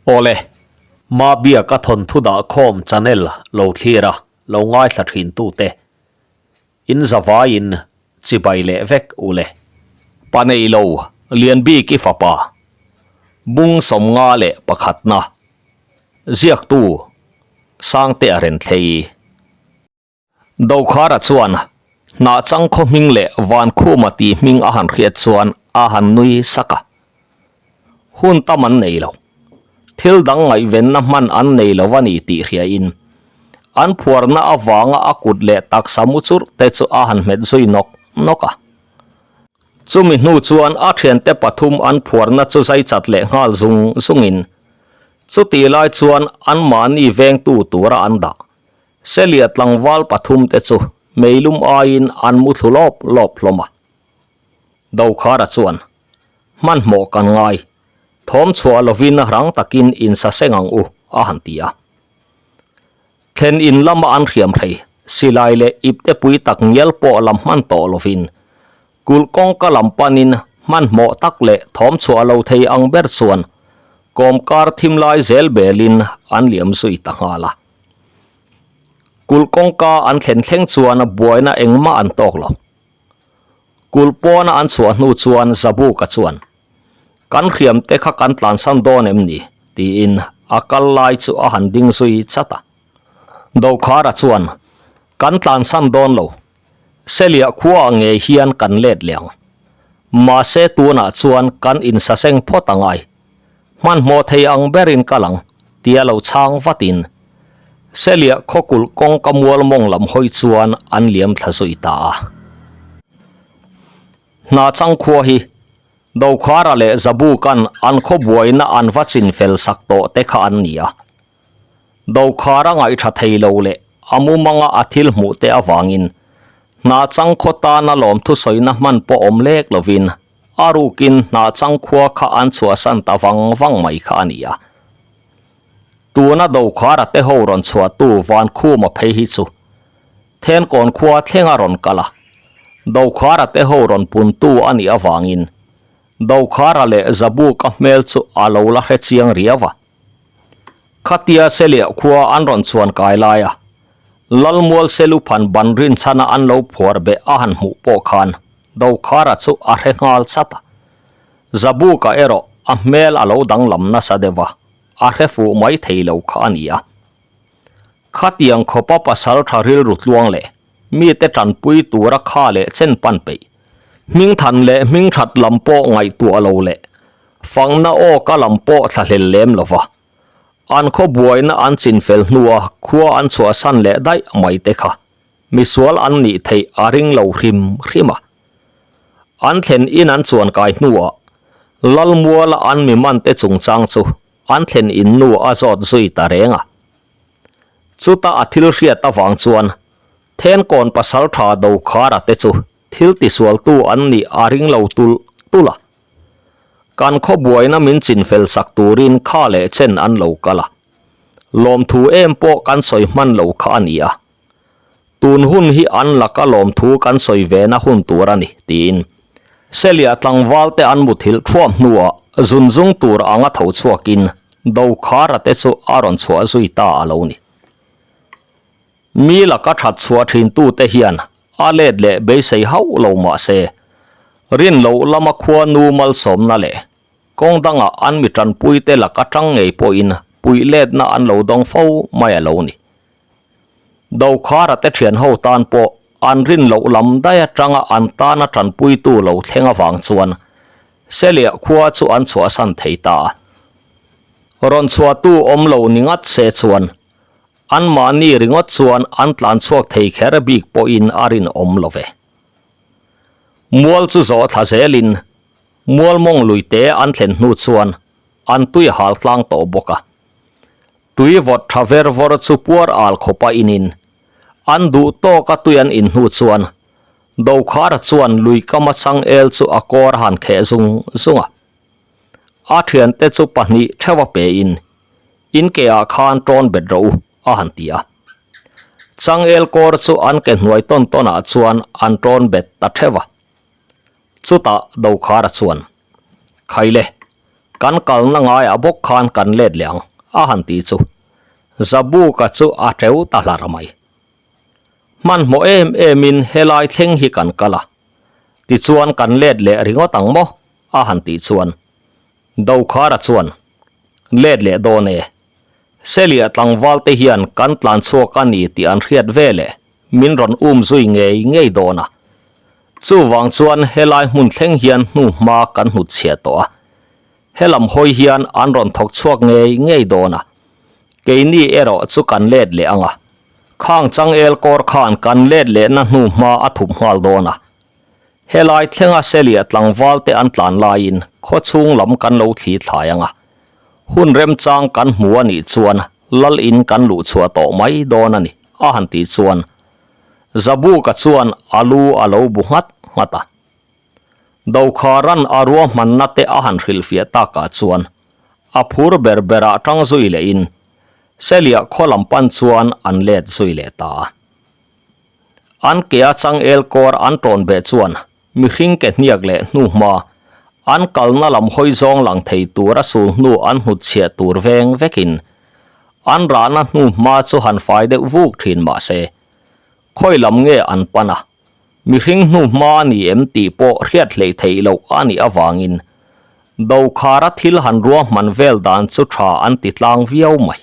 Awle, Mabiaka thawnthu dah khawm channel lo thlir a, lo ngaithla thin tute. In zavaiin chibai leh vek u le. Pa nei lo, Lianbiki fapa, Bung 51na, Ziaktu, Sangtea Renthlei. Dokhara chuan Hnahchang khaw hming leh Vankhuma tih hming a han hriat chuan a han nui sak a. Hun tam an nei lo. Thil dang ngaihvenna hman an nei lo a ni tih hriain an phuarna avanga a kut leh taksa mu churh te chu a han hmet zui nawk nawk a. Chumi hnu chuan a thiante pathum an phuarna chu zai chat leh nghal zung zungin chutih lai chuan anmahni vengtu tura an dah. Selia tlangval pathum te chu meilum aiin an mu thlu lawp lawp hlawm a. Dokhara chuan, Hmanhmawh kan ngai, thawm chhuah lovin rang takin in sa seng ang u, a han ti a. Thlen in lama an hriam thei, silai leh ipte pui tak ngial pawh lam hman tawh lovin, kulh kawngka lam panin hmanhmawh tak leh thawm chhuah lo thei ang ber chuan kawmkar thim lai zel belin an liam zui ta nghal a. Kulh kawngka an thlen thleng chuan buaina engmah an tawk lo. Kulh pawna an chhuah hnu chuan Zabuka chuan, Kan hriam te kha kan tlansan dawn em ni? tiin a kal lai chu a han ding zui chat a. Dokhara chuan, Kan tlansan dawn lo. Seliah khuaah ngei hian kan let leh ang. Mahse tunah chuan kan insaseng phawt a ngai. Hmanhmawh thei ang berin kal ang, tia lo chhang vatin Seliah khawkulh kawngka mual mawng lam hawi chuan an liam thla zui ta a. Hnahchang khua hi Dokhara leh Zabuka'n an khaw buaina an va chin fel sak tawh te kha an ni a. Dokhara ngaihṭha thei lo leh a mumanga a thil hmuh te avangin Hnahchang khaw tana lawmthusawina hman pawh awm lek lovin A rukin Hnahchang khua kha an chhuahsan ta vang vang mai kha a ni a. Tuna Dokhara te ho rawn chhuahtu Vankhuma phei hi chu Thenkawn khua thleng a rawn kal a, Dokhara te ho rawn puntu a nih avangin Dokhara leh Zabuka hmel chu a lo la hre chiang riau a. Khatia Seliah khua an rawn chhuan kai lai a, Lalmual Seluphan ban rinchhana an lo phuar beh a han hmuh pawh khan Dokhara chu a hre nghal chat a. Zabuka erawh a hmel a lo danglam nasa deuh a, a hre fuh mai thei lo kha a ni a. Khatiang khawpa pasal tha rilru tluang leh mite tanpui tura kha leh chen pan peih, hmingthan leh hmingthat lam pawh ngaihtuah lo leh fangna aw ka lam pawh thlahlel lem lo va, an khaw buaina an chinfel hnua khua an chhuahsan leh daih mai te kha Misual an nih theih a ring lo hrim hrim a. An thlen in an chuan kai hnuah Lalmuala an mi man te chungchang chu an thlen in nu a zawt zui ta reng a. Chuta a thil hriat avang chuan Thenkawn pasaltha Dokhara te chu thil tisualtu an nih a ring lo tulh tulh a. Kan khaw buaina min chinfel sak turin kha leh chen an lo kal a. Lawmthu em pawh kan sawi hman lo kha a ni a. Tun hun hi an laka lawmthu kan sawi ve na hun tur a ni, tiin Selia tlangval te an muthilh thuam hnuah zunzung tur anga tho chhuakin Dokhara te chu a rawn chhuah zui ta a lo ni. Mi laka that chhuah thin tute hian a let leh beisei hauh lo mah se, rin loh lama khua nu malsawmna leh kawng dangah an mi tanpuite laka tang ngei pawhin puih letna an lo dawng fo mai a lo ni. Dokhara te thian ho tan pawh an rin loh lam daih atanga an tana tanpuitu lo thleng avang chuan Seliah khua chu an chhuahsan thei ta a. Rawn chhuahtu awm lo ni ngat se chuan anmahni ringawt chuan an tlan chhuak thei kher bik pawhin a rinawm lo ve. Mual chu zawh thla zelin mual mawng lui te an thlen hnu chuan an tui hal tlang tawh bawk a. Tui vawt tha ver vawr chu puar al khawpa inin an duh tawka tui an in hnu chuan Dokhara chuan lui kama changel chu a kawr a han kheh zung zung a. A thiante chu pahnih theuha pein in ke ah khan tawn bet rawh u a han ti a. Changel kawr chu an ke hnuai tawn tawn ah chuan an tawn bet ta theuh a. Chutah Dokhara chuan, Khaile! Kan kalna ngaiah bawk khan kan let leh ang, a han ti chu. Zabuka chu a teu ta hlar mai. Hmanhmawh em emin helai thleng hi kan kal a, tichuan kan let leh ringawt ang maw? a han tih chuan Dokhara chuan, Let leh dawn e. Selia tlangval te hian kan tlan chhuak a ni tih an hriat ve leh min rawn um zui ngei ngei dawn a. Chuvang chuan helai hmun thleng hian hnu hma kan hnut chhiah tawh a. Helam hawi hian an rawn thawk chhuak ngei ngei dawn a. Keini erawh chu kan let leh ang a. Khang changel kawr khan kan let lehna hnu hma a thup nghal dawn a. Helai thlenga Selia tlangval te an tlan laiin khaw chhung lam kan lo thli thlai ang a. Hun remchang kan hmu a nih chuan lal in kan luh chhuah tawh mai dawn a ni, a han tih chuan Zabuka chuan a lu a lo bu nghat nghat a. Dokharan a ruahmanna te a han hrilhfiah takah chuan a phur ber berah tang zui lehin Selia khaw lam pan chuan an let zui leh ta a. An ke a changel kawr an tawn beh chuan mihring ke hniak leh hnuhma an kalna lam hawi zawng lang thei tura sul hnu an hnutchhiah tur veng vekin an rahna hnuhma chu han fai deuh vuk thin mah se khawi lam nge an pan a, mihring hnuhma a ni em tih pawh hriat hleih theih loh a nih avangin Dokhara thil han ruahman vel dan chu tha an ti tlang viau mai.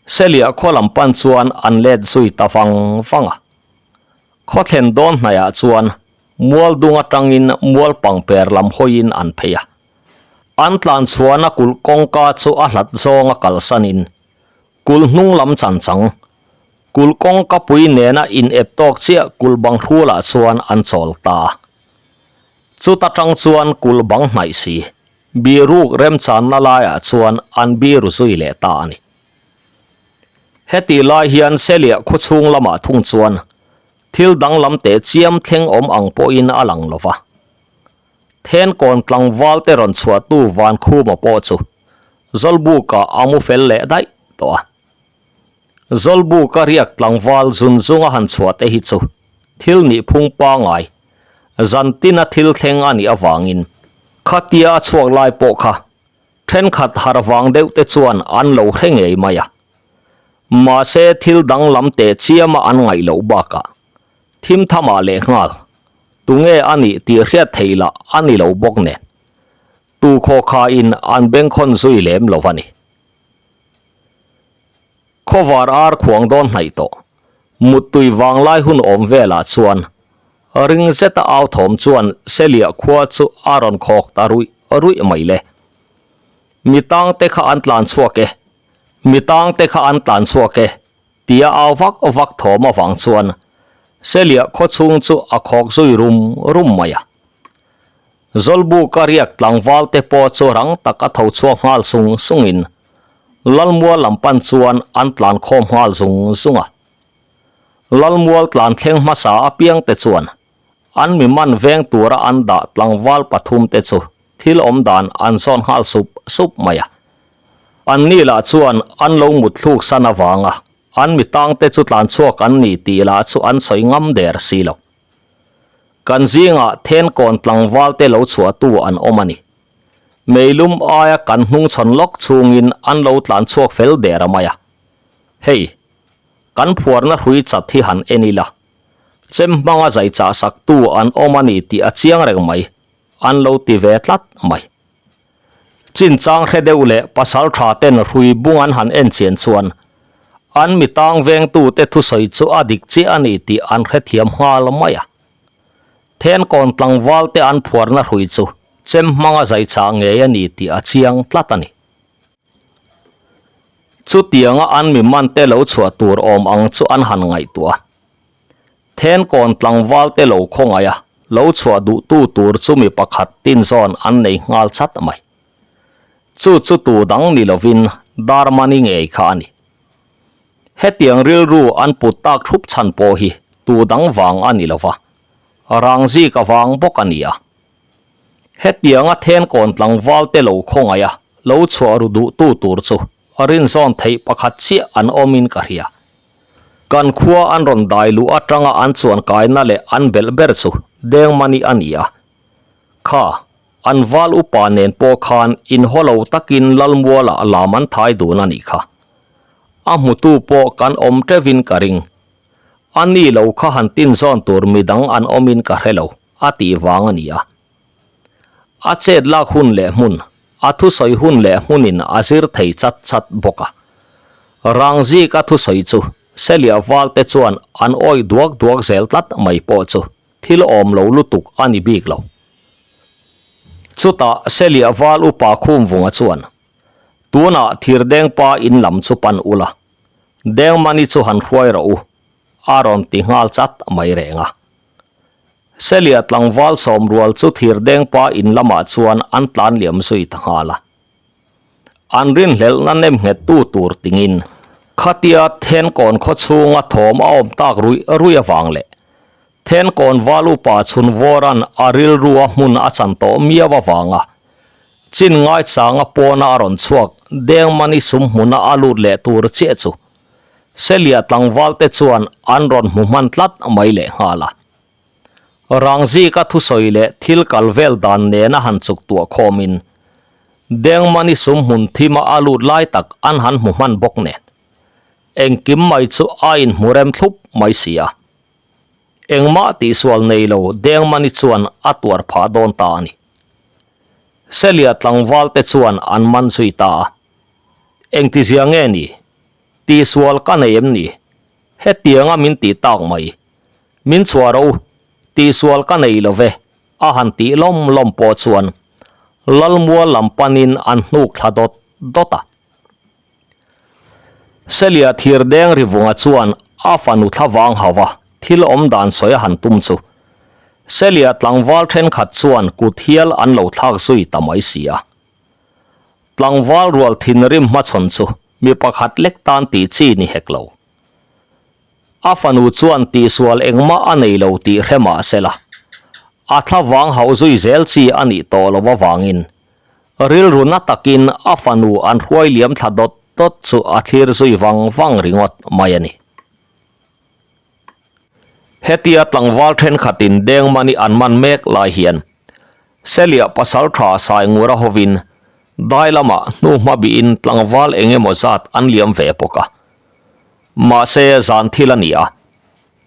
Selia khaw lam pan chuan an let zui ta vang vang a. Khaw thlen dawn hnaihah chuan mual dung atangin mual pangper lam hawiin an phei a. An tlan chhuahna kulh kawngka chu a hlat zawnga kalsanin kulh hnung lam chan chang, kulh kawngka pui nena in ep tawk chiah kulh bang hrulah chuan an chawl ta a. Chuta tang chuan kulh bang hnaih si Biruk remchanna laiah chuan an biru zui leh ta a ni. Hetih lai hian Selia khaw chhung lamah thung chuan thil danglam teh chiam thleng awm ang pawhin a lang lo va. Thenkawn tlangval te rawn chhuahtu Vankhuma pawh chu Zawlbukah a mu fel leh daih tawh a. Zawlbuka riak tlangval zun zunga han chhuah te hi chu thil nihphung pangai, zan tina thil thleng a nih avangin khatia a chhuak lai pawh kha thenkhat har vang deuh te chuan an lo hre ngei mai a. Mahse thil danglam teh chiama an ngaih loh bakah thim thamah lehnghal tunge a nih tih hriat theih lah a ni lo bawk nen tu khawkhain an bengkhawn zui lem lo a ni. Khawvar ar khuang dawn hnaih tawh. Muttui vanglai hun awm velah chuan ring zeta au thawm chuan Selia khua chu a rawn khawk ta ruih ruih mai le. Mi tangte kha an tlan chhuak e, mi tangte kha an tlan chhuak e tia au vak vak thawm avang chuan Selia khaw chhung chu a khawk zui rum rum mai a. Zawlbuka riak tlangval te pawh chu rang tak a tho chhuak nghal sung sungin Lalmual lam pan chuan an tlan khawm nghal zung zung a. Lalmual tlan thleng hmasa apiang te chuan an mi man veng tura an dah tlangval pathum te chu thil awm dan an zawn nghal sup sup mai a. An ni lah chuan an lo mut thluk san avanga an mi tang te chu tlan chhuak an ni tih lah chu an sawi ngam der si lo. Kan zingah thenkawn tlangval te lo chhuahtu an awm a ni. Meilum aia kan hnungchhawn lawk chungin an lo tlan chhuak fel der a mai a. Hei, kan phuarna hrui chat hi han en ila, chem hmanga zai chah saktu an awm a ni tih a chiang reng mai, an lo ti ve tlat mai. Chinchang hre deuh leh pasal tha ten hrui bung an han en chian chuan an mi tang vengtute thusawi chu a dik chiah a ni tih an hrethiam nghal mai a. Thenkawn tlangval te an phuarna hrui chu chem hmanga zai chah ngei a ni tih a chiang tlat a ni. Chutianga an mi man te lo chhuah tur awm ang chu an han ngaihtuah a. Thenkawn tlangval te lo khawngaih a, lo chhuah duhtu tur chu mi pakhat tin zawn an nei nghal chat mai. Chu chu tu dang ni lovin Darmani ngei kha a ni. Hetiang rilru an put tak thup chhan pawh hi tu dang vang a ni lova, rang zik avang bawk a ni a. Hetianga thenkawn tlangval te lo khawngaih a, lo chhuah ru duhtu tur chu rinzawn theih pakhat chiah an awmin ka hria. Kan khua an rawn dai luh atanga an chuan kaina leh an belh ber chu Dengmani a ni a. Kha. An val upa nen pawh khan inhaw lo takin Lalmualah lam an thai dun a nih kha. A hmutu pawh kan awm teuhin ka ring. A ni lo kha han tin zawn tur midang an awmin ka hre lo, a tih vang a ni a. A chet lak hun leh hmun, a thusawi hun leh hmunin a zir thei chat chat bawk a. Rangzika thusawi chu Selia valte chuan an awih duak duak zel tlat mai pawh chu thil awm lo lutuk a ni bik lo. Chutah Selia val upa Khumvunga chuan, Tunah Thirdengpa in lam chu pan ula, Dengmani chu han hruai rawh u, a rawn ti nghal chat mai reng a. Selia tlangval sawmrual chu Thirdengpa in lamah chuan an tlan liam zui ta nghal a. An rinhlelhna nem nghet tu tur tingin khatia Thenkawn khaw chhunga thawm a awm tak ruih ruih avang leh Thenkawn val upa Chhunvawra'n a rilrua hmun a chan tawh miau avanga chin ngaichanga pawna a rawn chhuak Dengmani sum hmuna a lut leh tur chiah chu Selia tlangval te chuan an rawn hmu hman tlat mai lehnghal a. Rangzika thusawi leh thil kal vel dan nena han chuk tuah khawmin Dengmani sum hmun thima a lut lai tak an han hmu hman bawk nen engkim mai chu a inhmu rem thlup mai si a. Engmah tihsual nei lo Dengmani chuan a tuar phah dawn ta a ni. Selia tlangval te chuan an man zui ta a. Engtizia nge ni? Tihsual ka nei em ni? Hetianga min tih tak mai. Min chhuah rawh u, tihsual ka nei lo ve, a han tih lawm lawm pawh chuan Lalmual lam panin an hnuk thla dawt dawt a. Selia thir deng rivunga chuan a fanu thla vang hauh a, thil awm dan sawi a han tum chu. Selia tlangval thenkhat chuan kut hial an lo thlak zui ta mai si a. Tlangval rual thinrim hmachhawn chu mi pakhat lek tan tih chi ni hek lo. A fanu chuan tihsual engmah a nei lo tih hre mah se la, a thla vang hauh zui zel chi a nih tawh lo avangin rilru na takin a fanu an hruai liam thla dawt dawt chu a thlir zui vang vang ringawt mai a ni. Hetia tlangval thenkhatin Dengmani an man mek lai hian Seliah pasal tha Saingura hovin dai lamah hnu hma bihin tlangval eng emaw zat an liam ve bawk a. Mahse zan thil a ni a,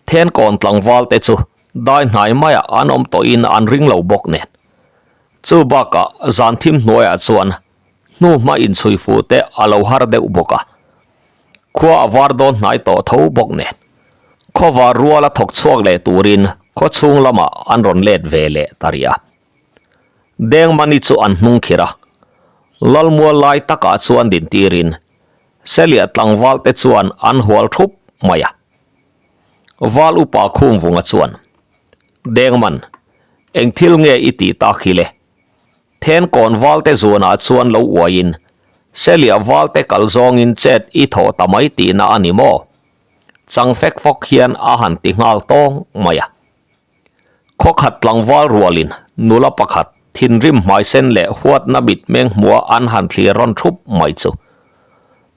Thenkawn tlangval te chu dai hnai maiah an awm tawhin an ring lo bawk nen. Chu bakah zan thim hnuaiah chuan hnu hma inchhui fuh te a lo har deuh bawk a. Khua a var dawn hnai tawh tho bawk nen. Khawvar ruala thawk chhuak leh turin khaw chhung lamah an rawn let ve leh ta rih a. Dengmani chu an hnung khir a, Lalmual lai takah chuan din tirin Selia tlangval te chuan an hual thup mai a. Val upa Khumvunga chuan, Dengman, eng thil nge i tih tak hi le? Thenkawn valte zuanah chuan lo uaiin, Selia valte kal zawngin chet i thaw ta mai tihna a ni maw? Chang fek fawk hian a han ti nghal tawng mai a. Khawkhat tlangval rualin nula pakhat thinrim hmaisen leh huatna mitmeng hmua an han thlir rawn thup mai chu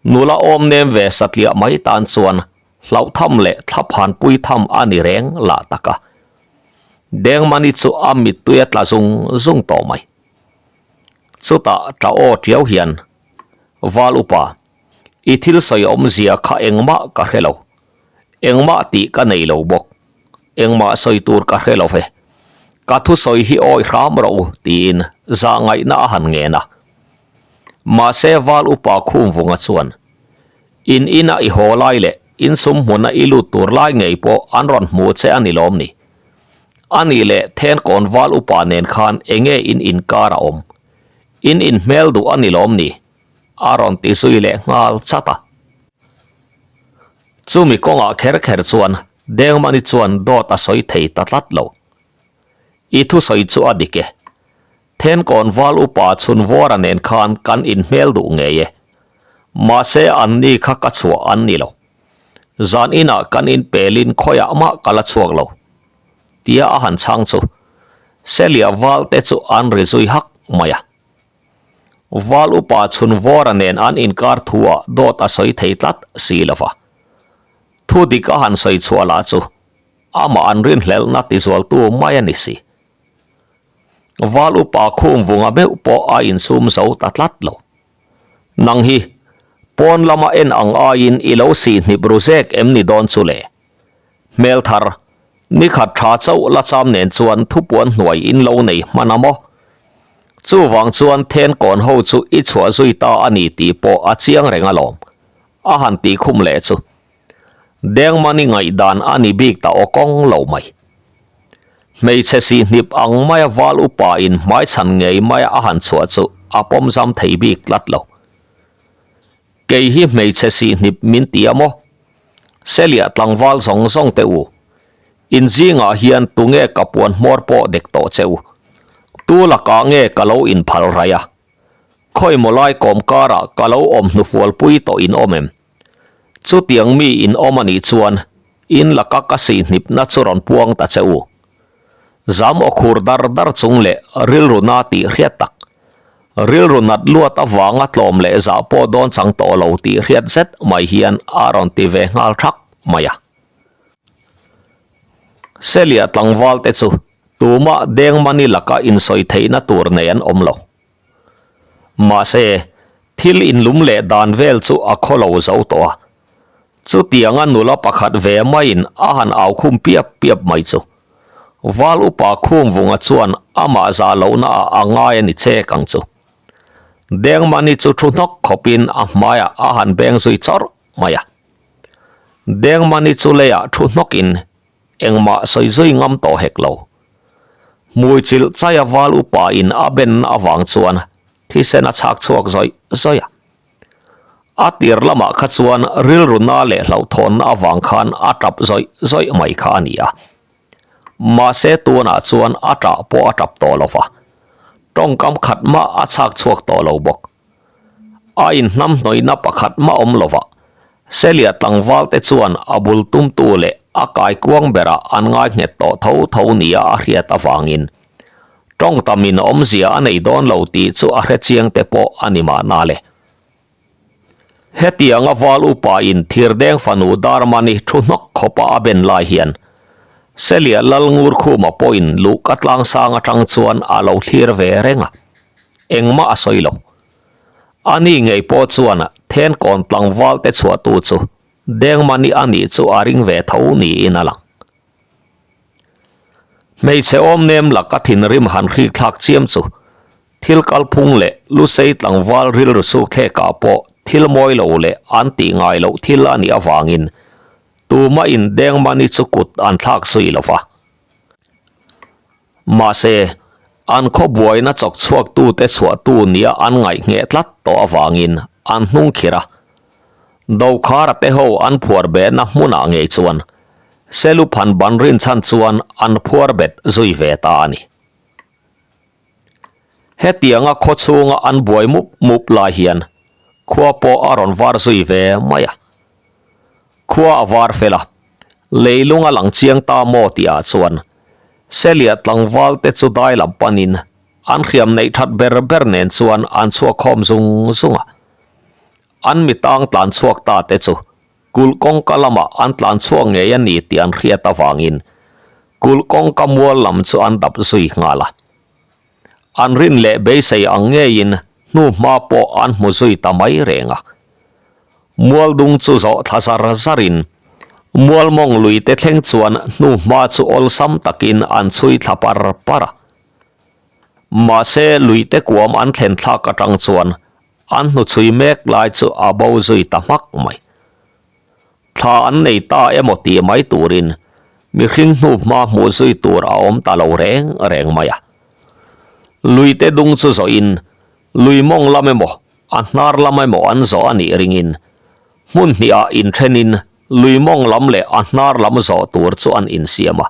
nula awm nem ve satliah mai tan chuan hlauhtham leh thlaphan pui tham a ni reng lah tak a. Dengmani chu a mittui a tla zung zung tawh mai. Chutah ṭah aw ṭiau hian, Val upa, i thil sawi awmzia kha engmah ka hre lo. Engmah tih ka nei lo bawk. Engmah sawi tur ka hre lo ve. Ka thusawi hi awi hram rawh u, tiin zahngaihna a han ngen a. Mahse Val upa Khumvunga chuan, In ina i haw lai leh in sum hmuna i lut tur lai ngei pawh an rawn hmu che a ni lawm ni? A nih leh Thenkawn Val upa nen khan enge in inkar a awm? In inhmel duh a ni lawm ni? A rawn ti zui leh nghal chat a. Chumi kawngah kher kher chuan Dengmani chuan dawt a sawi thei ta tlat lo. I thusawi chu a dik e. Thenkawn val upa Chhunvawra nen khan kan inhmel duh ngei e. Mahse an ni kha ka chhuah an ni lo. Zan inah kan inpelin khawiah mah ka la chhuak lo. Tia a han chhang chu Selia val te chu an ri zui hak mai a. Val upa Chhunvawra nen an inkar thuah dawt a sawi thei tlat si lo va. Thu dik a han sawi chhuah lah chu amah an rinhlelhna tizualtu mai a ni si. Val upa Khumvunga meuh pawh a insum zo ta tlat lo. Nang hi, pawn lama en ang aiin i lo sihhnip ru zek em ni dawn chu le? Hmel thar, nikhat tha chauh la cham nen chuan thupuan hnuai in lo nei hman a maw? Chuvang chuan then kawn ho chu i chhuah zui ta a ni tih pawh a chiang reng alawm, a han tih khum leh chu. Dengmani ngaihdan a ni bik ta aw kawng lo mai. Hmeichhe sihhnip ang maia val upa in hmaichhan ngei maia a han chhuah chu a pawm zam thei bik tlat lo. Kei hi hmeichhe sihhnip min ti a maw? Seliah tlangval zawng zawng teh u. In zingah hian tunge ka puan hmawr pawh dek tawh che u? Tu lakah nge ka lo inphal raih a? Khawi maw lai kawm karah ka lo awm hnufualpui tawh in awm em? Chutiang mi in awm a nih chuan in laka ka sihhnipna chu rawn puang ta che u. Zam aw khur dar dar chung leh rilru na tih hriat tak, rilru nat luat avanga tlawm leh zah pawh dawn chang tawh lo tih hriat zet mai hian a rawn ti ve nghal thak mai a. Selia tlangval te chu tumah Dengmani laka insawi theihna tur nei an awm lo. Mahse, thil inlum leh dan vel chu a khaw lo zo tawh a. Chutianga nula pakhat ve maiin a han au khum piap piap mai chu. Val upa Khumvunga chuan amah zah lohna ah a ngai a ni chek ang chu. Dengmani chu thu hnawk khawpin a hmaiah a han beng zui chawrh mai a. Dengmani chu leiah thu hnawkin Engmah sawi zui ngam tawh hek lo. Hmui chilh chaia val upa in a ben avang chuan thisen a chhak chhuak zawih zawih a. A tir lamah kha chuan rilru na leh hlauhthawnna avang khan a tap zawih zawih mai kha a ni a. Mahse tunah chuan a tah pawh a tap tawh lo va, tawngkam khat mah a chhak chhuak tawh lo bawk. A inhnamhnawihna pakhat mah awm lovah Selia tlangval te chuan a bul tumtu leh a kaikuang berah an ngai nghet tawh tho tho nia a hriat avangin tawng tamin awmzia a nei dawn lo tih chu a hrechiang te pawh a ni mahna le. Hetianga val upa in thirdeng fanu Darmani thu hnawk khawpa a ben lai hian Selia Lalngurkhuma pawhin luhka tlangsang atang chuan a lo thlir ve reng a. Engmah a sawi lo. Ani ngei pawh chuan Thenkawn tlangval te chhuahtu chu Dengmani a nih chu a ring ve tho niin a lang. Hmeichhe awmnem laka thinrim han hrik thlak chiam chu thil kalphung leh Lusei tlangval rilru sukthlekah pawh thil mawi lo leh an tih ngai loh thil a nih avangin tumahin Dengmani chu kut an thlak zui lo va. Mahse, an khaw buaina chawk chhuaktute chhuahtu nia an ngaih ngheh tlat tawh avangin an hnung khirh a. Dokhara te ho an phuar behna hmunah ngei chuan Seluphan ban rinchhan chuan an phuar bet zui ve ta a ni. Hetianga khaw chhunga an buai mup mup lai hian khua pawh a rawn var zui ve mai a. Khua a var fel a, leilung a lang chiang ta maw tihah chuan Selia tlangval te chu dai lam panin an hriam neih that ber ber nen chuan an chhuak khawm zung zung a. An mitang tlan chhuak ta te chu kulh kawngka lamah an tlan chhuak ngei a ni tih an hriat avangin kulh kawngka mual lam chu an dap zui nghal a. An rin leh beisei ang ngeiin hnu hma pawh an hmu zui ta mai reng a. Mualdung chu zawh thla zar zarin Mualmawng lui te thleng chuan hnu hma chu awlsam takin an chhui thla par par a. Mahse lui te kuam an thlen thlak atang chuan an hnuchhui mek lai chu a bo zui ta hmak mai. Thla an nei ta emaw tih mai turin mihring hnu hma hmuh zui tur a awm ta lo reng reng mai a. Lui te dung chu zawhin lui mawng lam emaw a hnar lam emaw an zawh a nih ringin hmun hnihah inthenin lui mawng lam leh a hnar lam zawh tur chu an insiam a.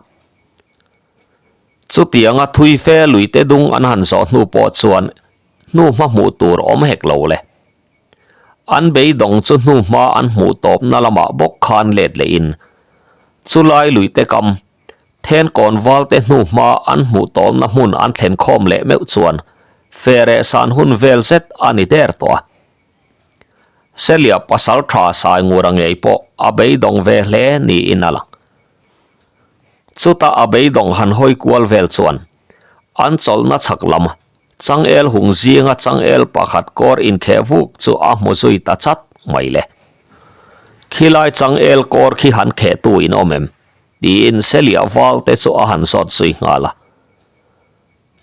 Chutianga thui fe lui te dung an han zawh hnu pawh chuan hnu hma hmuh tur awm hek lo le. An beidawng chu hnu hma an hmuh tawpna lamah bawk khan let lehin chulai luite kam Thenkawn valte hnu hma an hmuh tawpna hmun an thlen khawm leh meuh chuan fereh san hun vel zet a ni der tawh a. Selia pasal tha Saingura ngei pawh a beidawng ve hle niin a lang. Chutah a beidawng han hawi kual vel chuan. An chawlhna chhak lam changel hung zinga changel pakhat kawr inkheh vuk chu a hmu zui ta chat mai le. Khilai changel kawr khi han khehtu in awm em? tiin Selia val te chu a han zawt zui nghal a.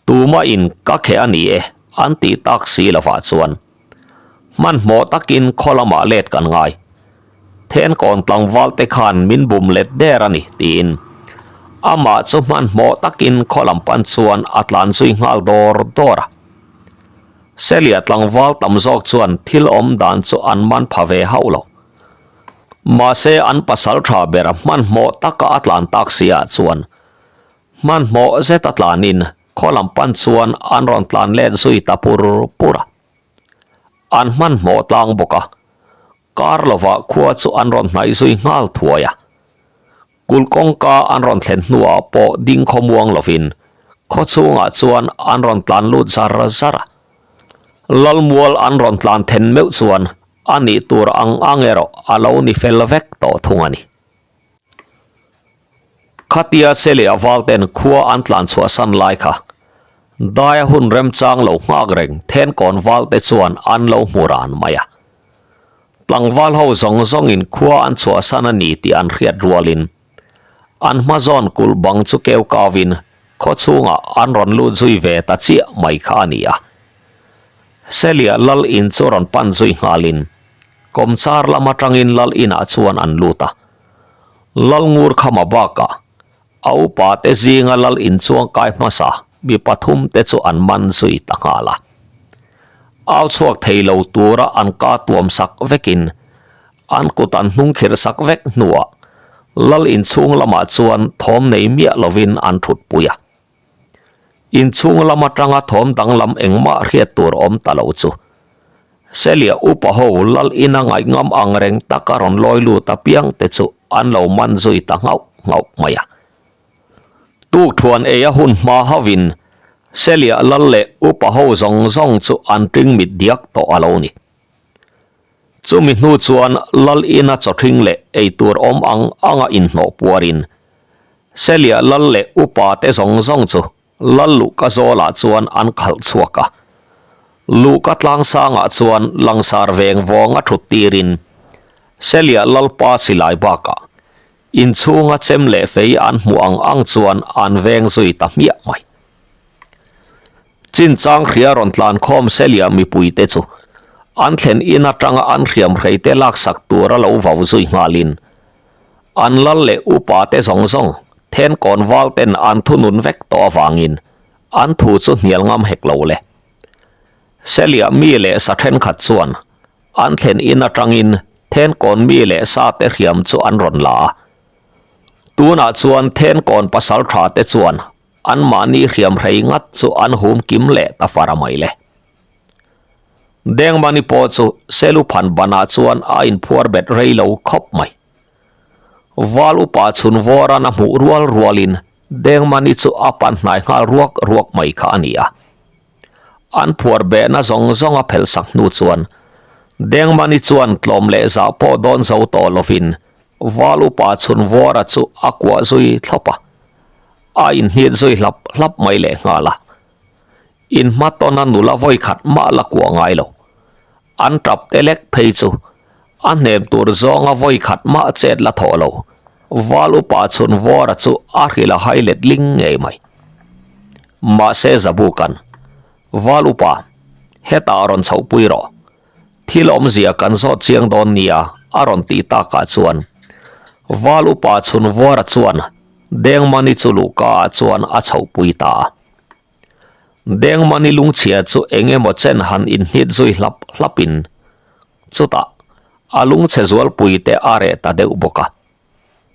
Tuma in ka kheh a ni e an tih tak si lovah chuan hmanhmawh takin khaw lamah let kan ngai. Thenkawn tlangval te khan min bum let der a ni tiin amah chu hmanhmawh takin khaw lam pan chuan a tlan zui nghal dawr dawr a. Selia tlangval tam zawk chuan thil awm dan chu an man pha ve hauh lo. Mahse an pasal tha ber hmanhmawh taka a tlan tak si ah chuan Hmanhmawh zet a tlanin khaw lam pan chuan an rawn tlan let zui ta pur pur a. An hmanhmawh tlang bawk a, kar lovah khua chu an rawn hnaih zui nghal thuai a. Kulh kawngka an rawn thlen hnuah pawh ding khawmuang lovin khaw chhungah chuan an rawn tlan lut zar zar a. Lalmual an rawn tlan then meuh chuan a nih tur ang ang erawh a lo ni fel vek tawh thung a ni. Khatia che leh a val ten khua an tlan chhuah san lai kha daia hun remchang lo nghak reng thenkawn val te chuan an lo hmu ran mai a. Tlangval ho zawng zawngin khua an chhuah san a ni tih an hriat rualin an hma zawn kulh bang chu keu kauvin khaw chhungah an rawn lut zui ve ta chiah mai kha a ni a. Selia lal in chu rawn pan zui nghalin Kawmchar lam atangin lal inah chuan an lut a. Lal ngur khama bakah a upa te zinga lal inchuang kai hmasa mi pathum te chu an man zui ta nghal a. Au chhuak thei lo tura an ka tuam sak vekin an kut an hnung khirh sak vek hnuah lal inchhung lamah chuan thawm nei miah lovin an thutpui a. Inchhung lam atanga thawm danglam engmah hriat tur awm ta lo chu. Selia upa ho lal ina ngaihngam ang reng taka rawn lawi lut apiang te chu an lo man zui ta nghauh nghauh mai a. Tukthuan ei a hun hma hauhin Selia lal leh upa ho zawng zawng chu an ṭing mit diak tawh a lo ni. Chumi hnu chuan lal ina chawṭhing leh eitur awm ang anga inhnawh puarin Selia lal leh upa te zawng zawng chu lal luhka zawlah chuan an khalh chhuak a. Luhka tlangsangah chuan langsar veng vawnga thut tirin Selia lalpa silai bakah inchhunga chem leh fei an hmuh ang ang chuan an veng zui ta hmiah mai. Chinchang hria rawn tlan khawm Selia mipuite chu an thlen in atanga an hriam hreite laksak tura lo vau zui nghalin An lal leh upa te zawng zawng thenkawn val ten an thunun vek tawh avangin an thu chu hnial ngam hek lo le. Selia mi leh sa thenkhat chuan an thlen in atangin thenkawn mi leh sa te hriam chu an rawn la a. Tunah chuan thenkawn pasal tha te chuan anmahni hriam hrei ngat chu an hum kim leh ta fara mai le. Dengmani pawh chu Seluphan banah chuan a inphuar bet rei lo khawp mai. Val upa chhun vawran a hmuh rual rualin Dengmani chu a pan hnai nghal ruak ruak mai kha a ni a. An phuar behna zawng zawng a phelh sak hnu chuan Dengmani chuan tlawm leh zah pawh dawn zo tawh lovin Val upa chhun vawra chu a kuah zui thlawp a, a inhnit zui hlap hlap mai lehnghal a. In hmatawna nula vawi khat mah la kuah ngai lo. An tap te lek phei chu a hnem tur zawnga vawi khat mah chet la thawh lo. Val upa chhun vawra chu a hrilh a hai let ling ngei mai. Mahse Zabukan, Val upa, hetah rawn chhohpui rawh. Thil awmzia kan zawt chiang dawn nia a rawn tih takah chuan Val upa chhun vawra chuan Dengmani chu luhka ah chuan a chhohpui ta a. Dengmani lungchhia chu eng emaw chen han inhnit zui hlap hlapin chutah a lungchhe zualpui te a reh ta deuh bawk a.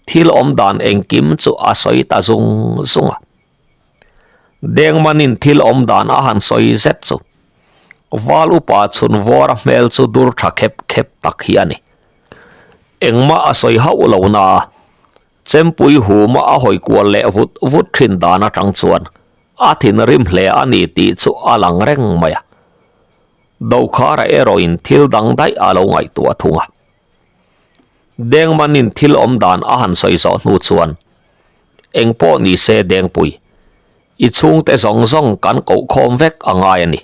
Thil awm dan engkim chu a sawi ta zung zung a. Dengmanin thil awm dan a han sawi zet chu Val upa chhun vawra hmel chu dur tha khep khep tak hi a ni. Engmah a sawi hauh lo na a. Chempui huma a hawi kual leh vut vut thin dan atang chuan a thinrim hle a ni tih chu a lang reng mai a. Dokhara erawhin thil dang daih a lo ngaihtuah thung a. Dengmanin thil awm dan a han sawi zawh hnu chuan, Eng pawh ni se Dengpui. I chhungte zawng zawng kan koh khawm vek a ngai a ni.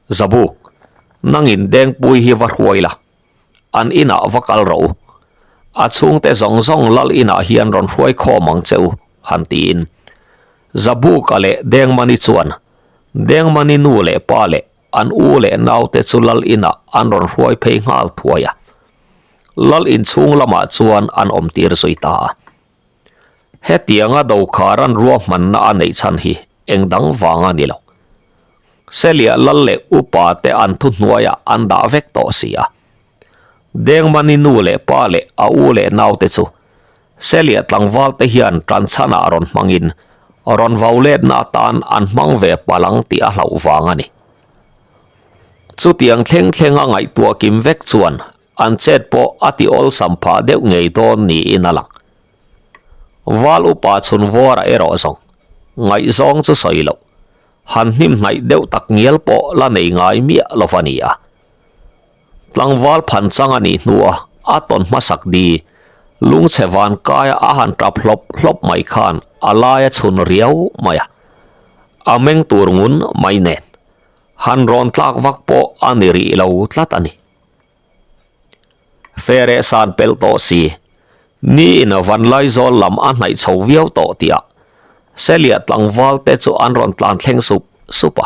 Zabuk, nangin Dengpui hi va hruai la, an inah va kal rawh u. A chhungte zawng zawng lal inah hian rawn hruai khawm ang che u, han tiin. Zabuka leh Dengmani chuan Dengmani nu leh pa leh an u leh naute chu lal inah an rawn hruai phei nghal thuai a. Lal inchhung lamah chuan an awm tir zui ta a. Hetianga Dokharan ruahmanna a neih chhan hi eng dang vang a ni lo. Selia lal leh upa te an thuhnuaiah an dah vek tawh si a. Dengmani nu leh pa leh a u leh naute chu Selia tlangval te hian tanchhanah rawn hmangin rawn vau letna atan an hmang ve palang tih a hlauh vang a ni. Chutiang thleng thlenga ngaihtuah kim vek chuan An chet pawh a ti awlsam phah deuh ngei dawn niin a lang. Val upa chhun vuara erawh zawng ngaihzawng chu sawi loh, han hnim hnaih deuh tak ngial pawh la nei ngai miah lo va ni a. Tlangval phan chang a nih hnua a tawn hmasak di lungchhe van kaia a han tap hlawp hlawp mai khan a laia chhun riau mai a, a meng tur ngun mai nen han rawn tlak vak pawh a ni rih lo tlat a ni. Fere san pelh tawh si, ni in Vanlaizawl lam a hnaih chho viau tawh tih ah Selia tlangval te chu an rawn tlan thleng sup sup a.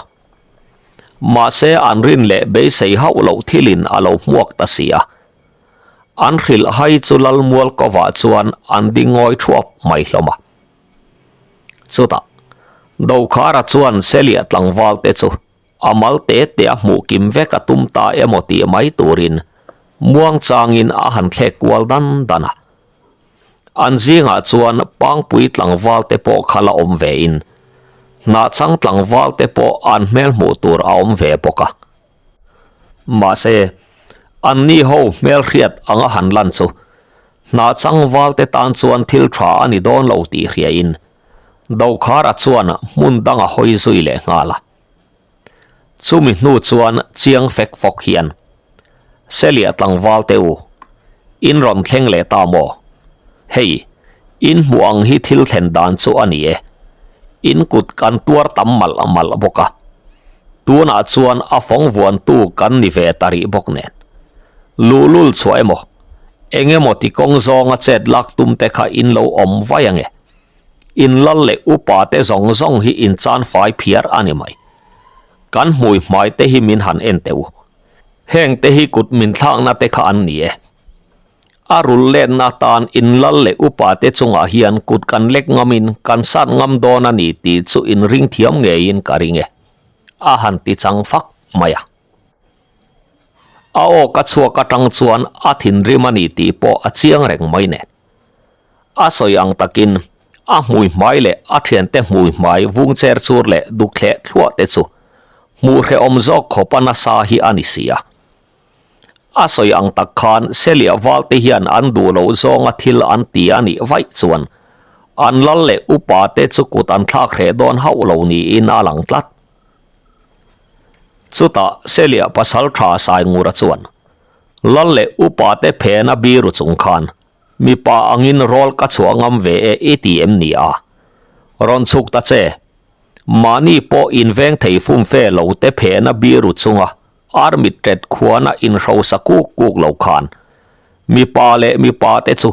Mahse an rin leh beisei hauh loh thil in a lo hmuak ta si a. An hrilh hai chu Lalmual kovah chuan an ding ngawi thuap mai hlawm a. Chutah Dokhara chuan Selia tlangval te chu A mal te te a hmuh kim vek a tum ta emaw tih mai turin muang changin a han thlek kual dan dan a. An zingah chuan pangpui tlangval te pawh kha la awm ve in hnahchang tlangval te pawh an hmel hmuh tur a awm ve bawk a. Mahse, anni ho hmel hriat anga han lan chu hnahchang val te tan chuan thil tha a ni dawn lo tih hria in Dokhara chuan hmun dang a hawi zui leh nghal a. Chumi hnu chuan chiang fek fawk hian, Selia tlangval te u, in rawn thleng leh ta maw? Hei, in hmuh ang hi thil thlen dan chu a ni e. In kut kan tuar tam malh malh bawk a. Tunah chuan a fawng vuantu kan ni ve ta rih bawk nen. Luhlul chhuah emaw, eng emaw ti kawng zawnga chet lak tum te kha in lo awm vai ange. In lal leh upa te zawng zawng hi in chan fai phiar a ni mai. Kan hmui hmai te hi min han en teh u. Heng te hi kut min thlakna te kha an ni e. A rul letna atan in lal leh upa te chungah hian kut kan lek ngamin kan sat ngam dawn a ni tih chu in ring thiam ngeiin ka ring e. A han ti chang fak mai a. A aw ka chhuak atang chuan a thinrim a ni tih pawh a chiang reng mai nen. A sawi ang takin a hmui hmai leh a thiante hmui hmai vung cher chur leh duk thleh thluah te chu hmuh hrehawm zawk khawp a nasa hi a ni si a. A sawi ang tak khan Selia valte hian an duh loh zawnga thil an ti a nih vaih chuan an lal leh upa te chu kut an thlak hreh dawn hauh lo niin a lang tlat. Chutah Selia pasal tha Saingura chuan lal leh upa te phena biru chung khan Mipa angin rawl ka chhuah ngam ve e i ti em ni a? Rawn chhuk ta che. Mahni pawh inveng thei fumfe lo te phena biru chunga army tet khuana inhrosa kuk kuk lo khan mipa leh mipa te chu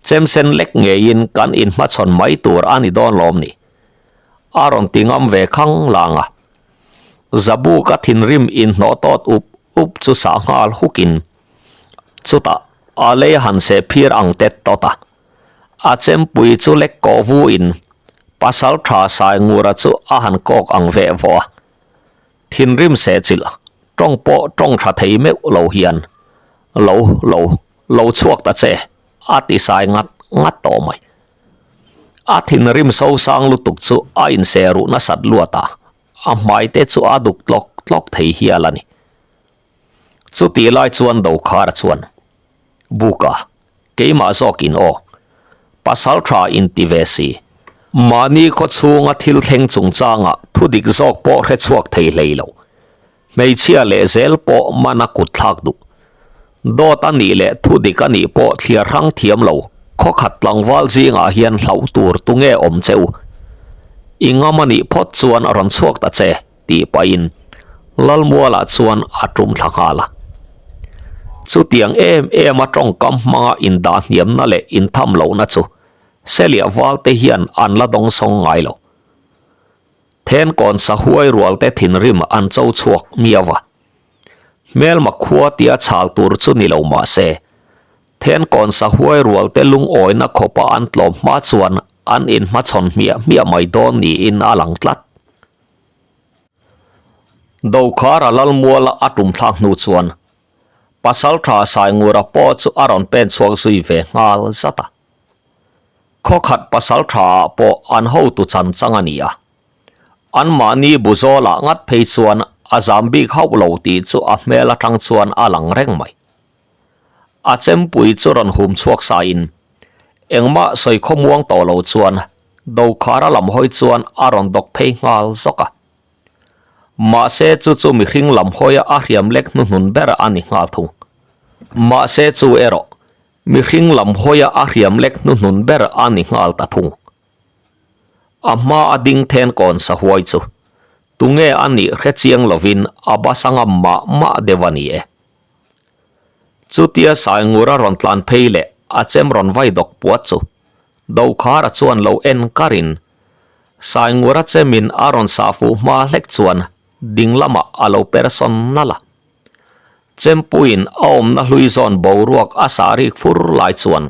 chemsen lek ngeiin kan inhmachhawn mai tur a ni dawn lawm ni? A rawn ti ngam ve khang lang a. Zabu ka thinrim inhnawh tawt up up chu sah nghal hukin Chutah a lei han seh phir ang tet tawt a, a chempui chu lek kawh vu in pasal tha sai ngura chu a han kawk ang veh vawh a. Thinrim seh chilh tawng pawh tawng tha thei meuh lo hian lo lo lo chhuak ta che a ti sai ngat ngat tawh mai. A thinrim sosang lutuk chu a inseh ruh nasat luat a, a hmai te chu a duk tlawk tlawk thei hial a ni. Chutih lai chuan Dokhara chuan, Buka, keimah zawkin aw, pasal tha inti ve si, mahni khaw chhunga thil thleng chungchanga thu dik zawk pawh hre chhuak thei hlei lo, hmeichhia leh zel pawh mana kut thlak duh. Dawt a nih leh thu dik a nih pawh thliar hrang thiam lo, khaw khat tlangval zingah hian hlauh tur tunge awm che u? I ngam a nih phawt chuan rawn chhuak ta che, tih pahin Lalmualah chuan a tum thla nghal a. Chutiang em em a tawngkam hmanga indah hniamna leh intham lohna chu Seliah valte hian an la dawngsawng ngai lo. Thenkawn sahuai rualte thinrim an cho chhuak miau a. Hmelma khua tia chhal tur chu ni lo mah se, Thenkawn sahuai rualte lungawina khawpa an tlawm hma chuan an inhmachhawn hmiah hmiah mai dawn niin a lang tlat. Dokhara Lalmuala a tum thlak hnu chuan Pasaltha Saingura pawh chu a rawn pen chhuak zui ve nghal zat a. Khawkhat Pasaltha ah pawh an hotu chan chang a ni a. Anmahni buzawlah ngat phei chuan a zam bik hauh lo tih chu a hmel atang chuan a lang reng mai. A chempui chu rawn hum chhuak sa in engmah sawi khawmuang tawh lo chuan Dokhara lam hawi chuan a rawn dawk phei nghal zawk a. Mahse chu chu mihring lam hawia a hriam lek hnuhnun ber a ni nghal thung. Mahse chu erawh mihring lam hawia a hriam lek hnuhnun ber a ni nghal ta thung. A hma a ding then kawn sahuai chu tunge a nih hre chiang lovin a basa ngam mah mah deuh a ni e. Chutia Saingura rawn tlan phei leh a chem rawn vai dawk puat chu Dokhara chuan lo en karin Saingura chemin a rawn sah fuh hma hlek chuan ding lamah a lo per sawn nalh a. Chempuiin a awmna hlui zawn boruak a sah rik fur lai chuan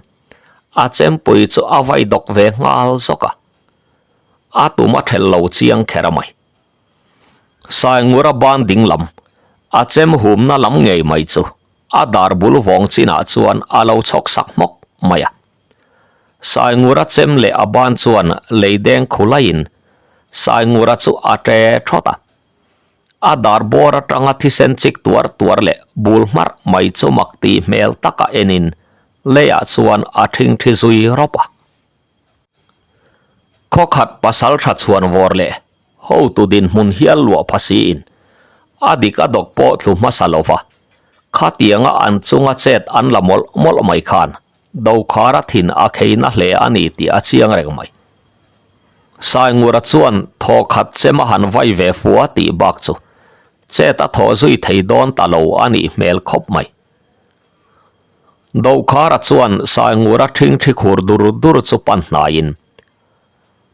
a chempui chu a vai dawk ve nghal zawk a. A tum a thelh lo chiang kher a mai. Saingura ban ding lam, a chem humna lam ngei mai chu a dar bul vawng chinah chuan a lo chhawk sak hmawk mai a. Saingura chem leh a ban chuan lei deng khu laiin Saingura chu a ṭe ṭhawt a. A dar bawr aṭanga thisen chik tuar tuar leh bul hmarh mai chu mak tih hmel taka enin leiah chuan a ṭhingṭhi zui rawp a. Khawkhat pasal tha chhuan vawr leh hotu dinhmun hial luah pha siin a dik a dawk pawh thlu hmasa lo va, khatianga an chunga chet an la mawlh mawlh mai khan Dokhara thin a khei na hle a ni tih a chiang reng mai. Saingura chuan thawkhat chem a han vai ve fua tih bak chu chet a thawh zui thei dawn ta lo a nih hmel khawp mai. Dokhara chuan Saingura ṭhingṭhi khur dur dur chu pan hnaiin,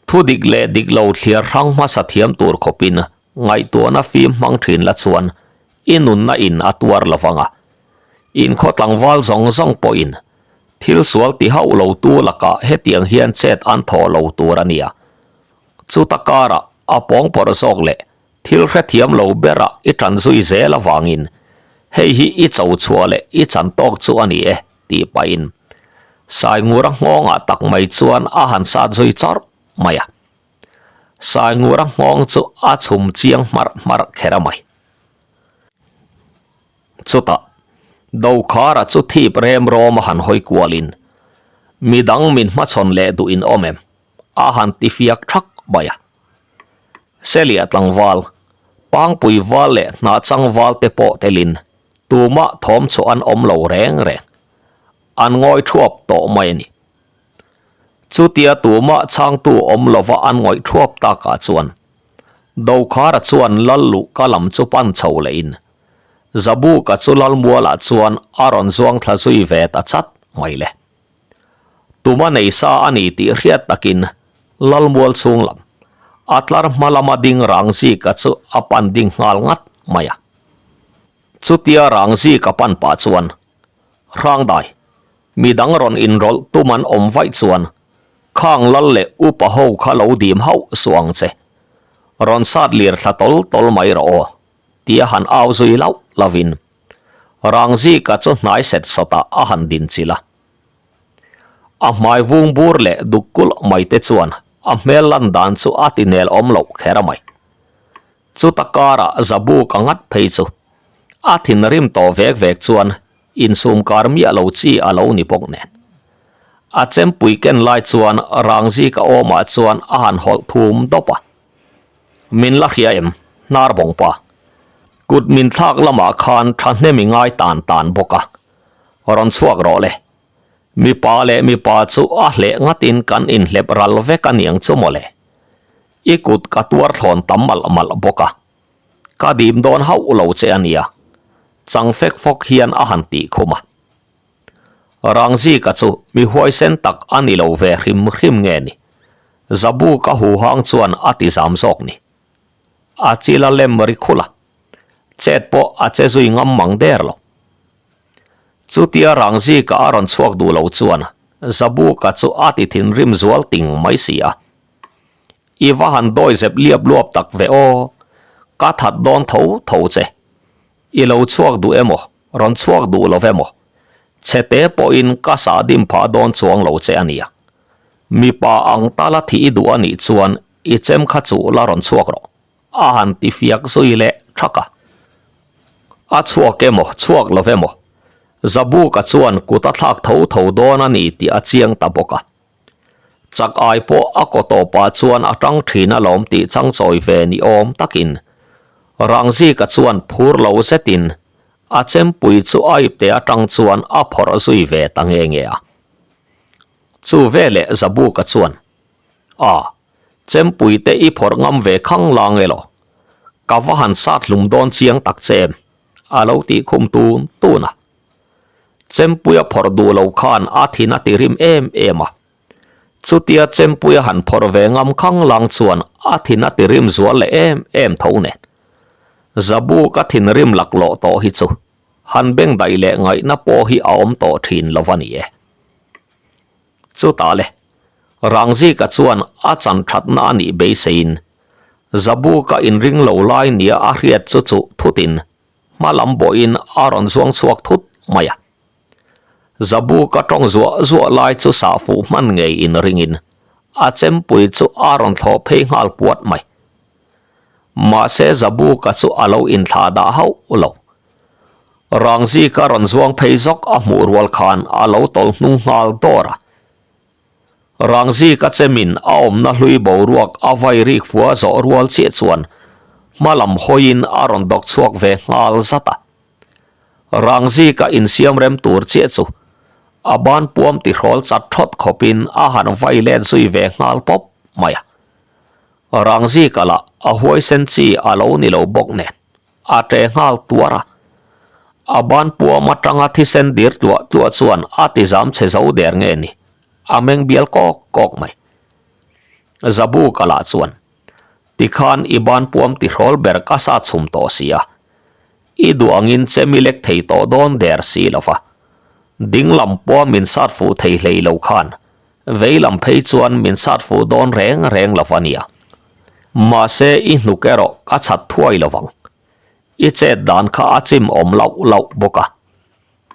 Thu dik leh dik lo thliar hrang hmasa thiam tur khawpin ngaihtuahna fim hmang ṭhin la chuan i nunna in a tuar lo vang a. Inkhaw tlangval zawng zawng pawhin thil sual ti hauh lo tu lakah hetiang hian chet an thawh lo tur a nia. Chuta karah a pawngpawrh zawk leh Thil hrethiam lo berah i ṭan zui zel avangin hei hi i cho chhuah leh i chan tawk chu a ni e, tih pahin Saingura nghawngah tak mai chuan a han sat zui chawrh mai a. Saingura nghawng chu a chhum chiang hmarh hmarh kher a mai. Chutah, Dokhara chu thip rem rawm a han hawi kualin, Midang min hmachhawn leh duh in awm em? a han ti fiak thak mai a. Selia tlangval, Pangpui val leh Hnahchang val te pawh telin tumah thawm chu an awm lo reng reng. An ngawi thuap tawh mai a ni. Chutia tumah chhangtu awm lova an ngawih thuap takah chuan Dokhara chuan Lal luhka lam chu pan chho lehin Zabuka chu Lalmualah chuan a rawn zuang thla zui ve ta chat mai le. Tuma nei sa a ni tih hriat takin Lalmual chhung lam a tlar hma lama ding Rangzika chu a pan ding nghal ngat mai a. Chutia Rangzika pan pah chuan Hrangdai, midang rawn inrawlh tum an awm vaih chuan khang lal leh upa ho kha lo dim hauh suh ang che. Rawn sat lir thla tawl tawl mai rawh aw, tia han au zui lauh lauhin Rangzika chu hnai set sawtah a han din chilh a. A hmai vung bur leh duk kulh mai te chuan a hmel lan dan chu a ti nel awm loh kher a mai. Chuta karah Zabuk a ngat phei chu a thinrim tawh vek vek chuan insum kar miah lo chi a lo ni bawk nen. A chempui ken lai chuan Rangzika awmah chuan a han hawlh thum dawp a. Min la hria em? Hnar bawng pa. Kut min thlak lamah khan thahnem i ngai tan tan bawk a. Rawn chhuak rawh le. Mipa leh mipa chu a hleh ngatin kan inhlep ral vek a niang chu mawle. I kut ka tuar thlawn tam malh malh bawk a, ka dim dawn hauh lo che a nia, chang fek fawk hian a han tih khum a. Rangzika chu mi huaisen tak a ni lo ve hrim hrim nge ni? Zabuka huhang chuan a ti zam zawk ni. A chil a lem ri khul a, chet pawh a che zui ngam mang der lo. Chutia Rangzika a rawn chhuak duh lo chuan Zabuka chu a ti thinrim zual ting mai si a. I va han dawi zep liap luap tak ve aw, ka that dawn tho tho che. I lo chhuak duh emaw, rawn chhuak duh lo emaw, chhete pawhin ka sah dim phah dawn chuang lo che a nia. Mipa ang tala thih i duh a nih chuan i chem kha chu la rawn chhuak rawh, a han ti fiak zui leh thak a. A chhuak emaw, chhuak lo emaw, Zabuka chuan kut a thlak tho tho dawn a ni tih a chiang ta bawk a. Chak ai pawh a kaw tawpah chuan a tang thin alawm tih changchawi ve ni awm takin Rangzika chuan phur lo zetin a chempui chu a ipte atang chuan a phawrh zui ve ta nge nge a. Chu veleh Zabuka chuan, A, chempui te i phawrh ngam ve khang lang elaw? Ka va han sat hlum dawn chiang tak che em? a lo tih khum tun tun a. Chempuia phawrh duh lo khan a thin a ti rim em em a. Chutia Chempuia han phawrh ve ngam khang lang chuan a thin a ti rim zual leh em em tho nen. Zabu ka thinrim laklawh tawh hi chu han bengdaih leh ngaihna pawh hi a awm tawh thin lo a ni e. Chutah le, Rangzika chuan a chan thatna a nih beiseiin Zabu ka inring lo lai nia a hriat chu chuh thutin hma lam bawhin a rawn zuang chhuak thut mai a. Zabu ka tawng zuah zuah lai chu sah fuh hman ngei inringin a chempui chu a rawn thlawh phei nghal puat mai. Mahse Zabu ka chu a lo inthlah dah hauh lo. Rangzi ka rawn zuang phei zawk a hmuh rual khan a lo tawlh hnung nghal dawr a. Rangzi ka chemin a awmna hlui boruak a vai rik fua zawh rual chiah chuan hma lam hawiin a rawn dawk chhuak ve nghal zat a. Rangzi ka insiam rem tur chiah chu a ban puam tihrawl chat thawt khawpin a han vai let zui ve nghal pawp mai a. Rangzi ka lah a huaisen chi a lo ni lo bawk nen a ṭe nghal tuar a. A ban puam atanga thisen dir tluah tluah chuan a ti zam chhe zo der nge ni, a meng bial kawk kawk mai. Zabu ka lah chuan, Tikhan i ban puam tihrawl ber ka sa chhum tawh si a, i duh angin che mi lek thei tawh dawn der si lo va, ding lam pawh min sat fuh thei hlei lo khan vei lam phei chuan min sat fuh dawn reng reng lo va nia. Mahse i hnuk erawh ka chhat thuai lo vang. I chet dan kha a chim awm lauh lauh bawk a.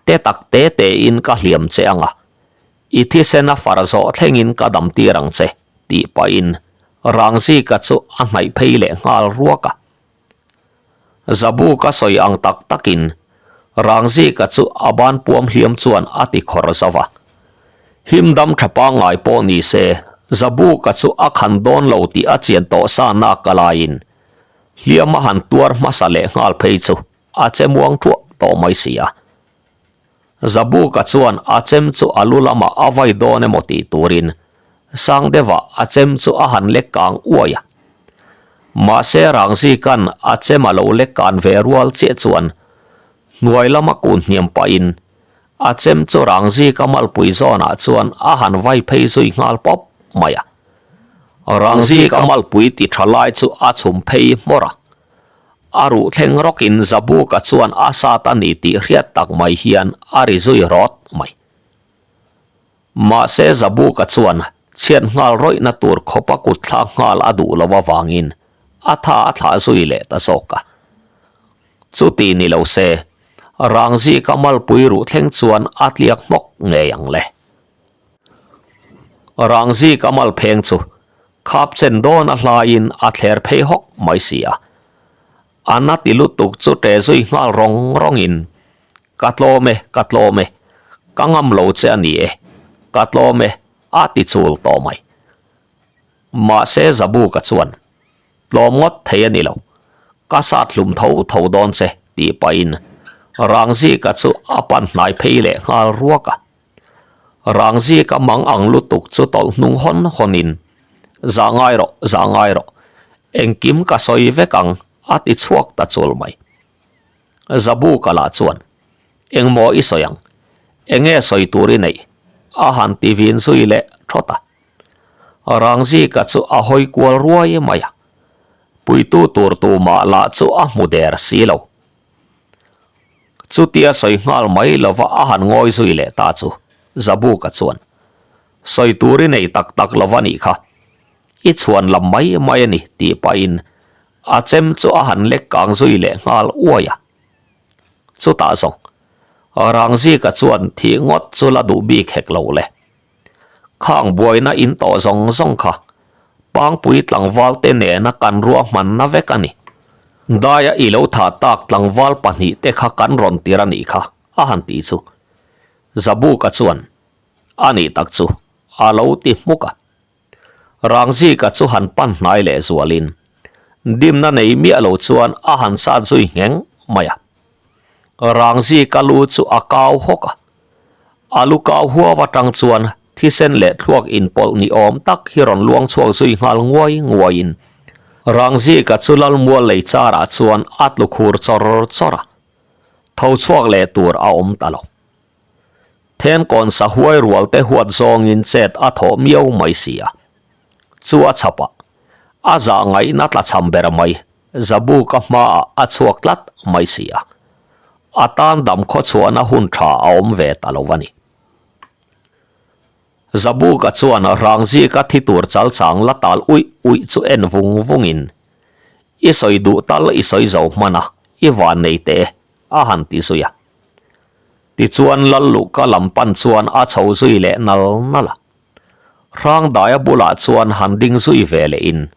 Te tak te te in ka hliam che ang a, i thisen a far zawh thlengin ka dam tir ang che, tih pahin Rangzika chu a hnaih phei leh nghal ruak a. Zabu ka sawi ang tak takin Rangzika chu a ban puam hliam chuan a ti khawr zauh a. Him dam tha pangngai pawh ni se, Zabuka chu a khan dawn lo tih a chian tawh sa nak a laiin hliam a han tuar hmasa leh nghal phei chu a che muang thuah tawh mai si a. Zabuka chuan a chem chu a lu lamah a vai dawn emaw tih turin sang deuhah a chem chu a han lek kang uai a. Mahse Rangzika'n a chem a lo lek kan ve rual chiah chuan hnuai lama kun hniam pahin a chem chu Rangzika malpui zawnah chuan a han vai phei zui nghal pawp mai a. Rangzika malpui ti tha lai chu a chhum phei hmawr a. A ruh thleng rawkin Zabuka chuan a sat a ni tih hriat tak mai hian a ri zui rawt mai. Mahse Zabuka chuan chhiat nghal rawihna tur khawpa kut thlak nghal a duh lo avangin a tha a thlah zui leh ta zawk a. Chuti ni lo se, Rangzika malpui ruh thleng chuan a tliak hmawk ngei ang le. Rangzika malpheng chu Khap chen dawn a hlaiin a thler phei hawk mai si a. A na ti lutuk chu ṭe zui nghal rawng rawngin, Ka tlawm e, ka tlawm e, ka ngam lo che a ni e, ka tlawm e, a ti chul tawh mai. Mahse Zabuka chuan, Tlawm ngawt thei a ni lo, ka sat hlum tho tho dawn che, tih pahin Rangzika chu a pan hnai phei leh nghal ruak a. Rangzika mang ang lutuk chu tawlh hnung hawn hawnin, Zah ngai rawh, zah ngai rawh. Engkim ka sawi vek ang, a ti chhuak ta chul mai. Zabuka lah chuan, Engmaw i sawi ang? Enge sawi tur i neih? a han ti vin zui leh thawt a. Rangzika chu a hawi kual ruai mai a, puitu tur tumah lah chu a hmu der si lo. Chutia sawi nghal mai lova a han ngawi zui leh ta chu Zabuka chuan, Sawi tur i nei tak tak lova nih kha, i chhuan lam mai mai a ni tih pahin a chem chu a han lek kang zui leh nghal uai a. Chutah zawng, Rangzika chuan thih ngawt chu la duh bik hek lo le. Khang buaina in tawh zawng zawng kha Pangpui tlangval te nena kan ruahmanna vek a ni. Daia i lo thah tak tlangval pahnih te kha kan rawn tir a nih kha, a han ti chu. Zabuka chuan, A nih tak chu, a lo ti hmuk a. Rangzika chu han pan hnai leh zualin dimna nei miah lo chuan a han sat zui ngheng mai a. Rangzika lu chu a kau hawk a, a lu kau huau atang chuan thisen leh thluak inpawlh ni awm tak hi rawn luang chhuak zui nghal nguai nguaiin Rangzika chu Lalmual lei charah chuan a tlu khur chawr chawr a, tho chhuak leh tur a awm ta lo. Thenkawn sahuai rual te huat zawngin chet a thawh miau mai si a. Chu a chhap a, a zah ngaihna tla cham ber mai, Zabuka hmaah a chhuak tlat mai si a. A tan dam khawchhuahna hun tha a awm ve ta lo a ni. Zabuka chuan Rangzika thi tur chal chang la tal uih uih chu en vung vungin, I sawi duh tal i sawi zo hman a, i van nei teh e, a han ti zui a. Tichuan Lalluhka lam pan chuan a chho zui leh nal nal a. Hrangdaia bulah chuan han ding zui ve leh in,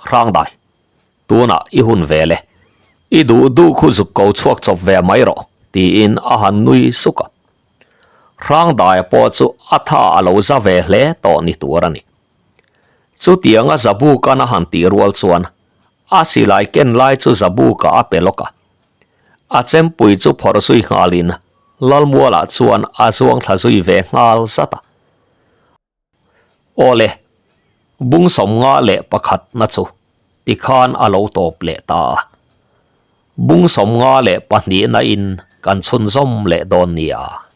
Hrangdai, tunah i hun vel e. I duh duh khu zuk ko chhuak chawp ve mai rawh, tiin a han nui suk a. Hrangdaia pawh chu a tha a lo za ve hle tawh ni tur a ni. Chutianga Zabukan a han tih rual chuan a silai ken lai chu Zabuka a pe lawk a. A chempui chu phawrh zui nghalin Lalmualah chuan a zuang thla zui ve nghal zat a. Awle, bung sawmnga leh pakhatna chu tikhan a lo tawp leh ta a. Bung sawmnga leh pahnihna in kan chhunzawm leh dawn nia.